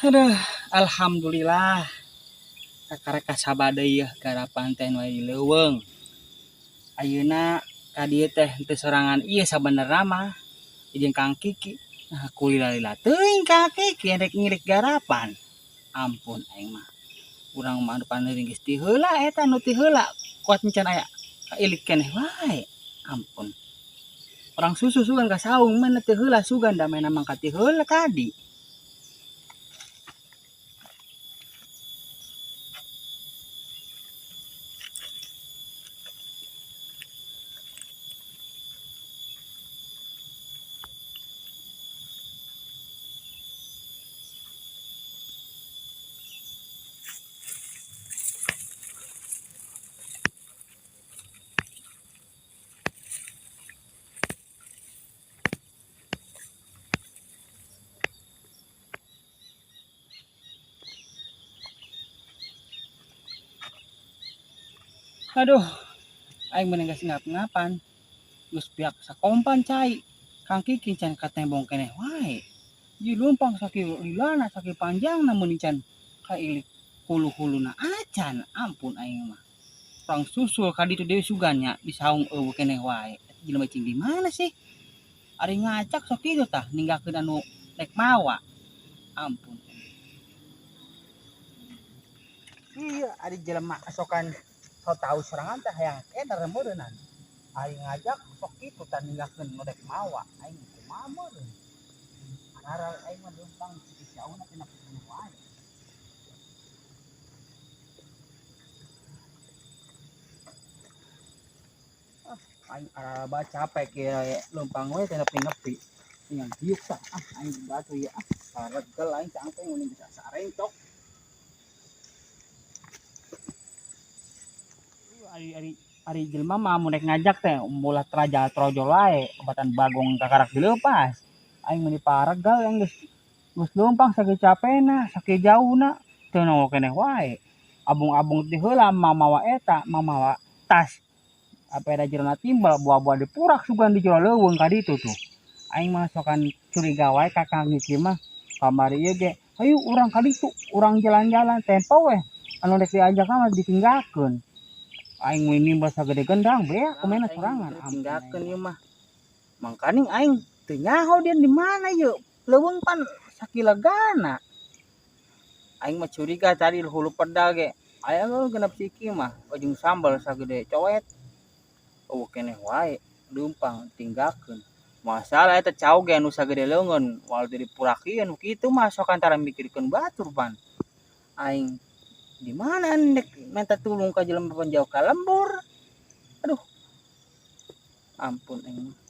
Aduh, alhamdulillah. Kakarek kasaba deui yeuh garapan teh nu aya di leuweung. Ayeuna ka dieu teh henteu sorangan ieu sabenerna mah jeung Kang Kiki. Nah, kulila-lila teuing Kang Kiki rek ngirik garapan. Ampun aing mah. Urang mah anu paneuring geus ti heula eta nu ti heula kuat encan aya kailik keneh wae. Ampun. Urang susu sugan ka saung mana teu heula sugan da maena mangkat ti heula tadi. Aduh, aing mending geus ngap-ngapan. Geus pihak sakompan cai. Kang Kiki can katembong keneh wae. Ieu lumpang sakieu lilana sakieu panjangna meuning can kailik hulu-huluna acan. Ampun aing mah. Urang susul ka ditu deui sugan nya di saung eueuh keneh wae. Eta jelema cing di mana sih? Ari ngacak sok kitu tah ninggalkeun anu rek mawa. Ampun. Iya, ari jelema asokan so tau sorangan teh hayang keder meureunnan. Ari ngajak sok kitu tah ninggalkeun nu rek mawa. Aing kumaha meureun. Aral aing mah leumpang di saungna teh nepi keneh wae. Ah, aing araba capek kieu leumpang we teh nepi-nepi. Tinggal diuk tah. Ah, aing batu ieu ah. Paregel aing cangkeng meuning bisa sarencok. Ari jelema mah mun rek ngajak teh ulah traja trojol wae, obatan bagong kakarak dileupas. Aing mah diparegal yang geus leumpang sakieu capena, sakieu jauhna, teu nongol keneh wae. Abung-abung ti heula mamawa eta, mamawa tas. Apa ada jerona timbal buah-buah dipurak sugan di jero leuweung ka ditu tuh. Aing mah sokan curiga wae ka Kang Kiki mah. Kamari ieu ge, hayu urang ka ditu, urang jalan-jalan tempo weh. Anu rek diajak mah ditinggalkeun. Aing mah nimbal sagede gendang beak kumaha sorangan. Tinggalkeun ieu mah. Mangkaning aing teu nyaho dia di mana ieu. Leuweung pan sakilegana. Aing mah curiga tadi hulu pedal ge. Aya genep siki mah ujung sambal sagede coet. Eueuh keneh wae leumpang tinggalkeun. Masalah eta cau ge anu sagede leungeun moal teu dipurakieun kitu mah sok antara mikirkeun batur pan. Aing di mana nek minta tulung ka jelema pan jauh ka lembur. Aduh. Ampun aing mah.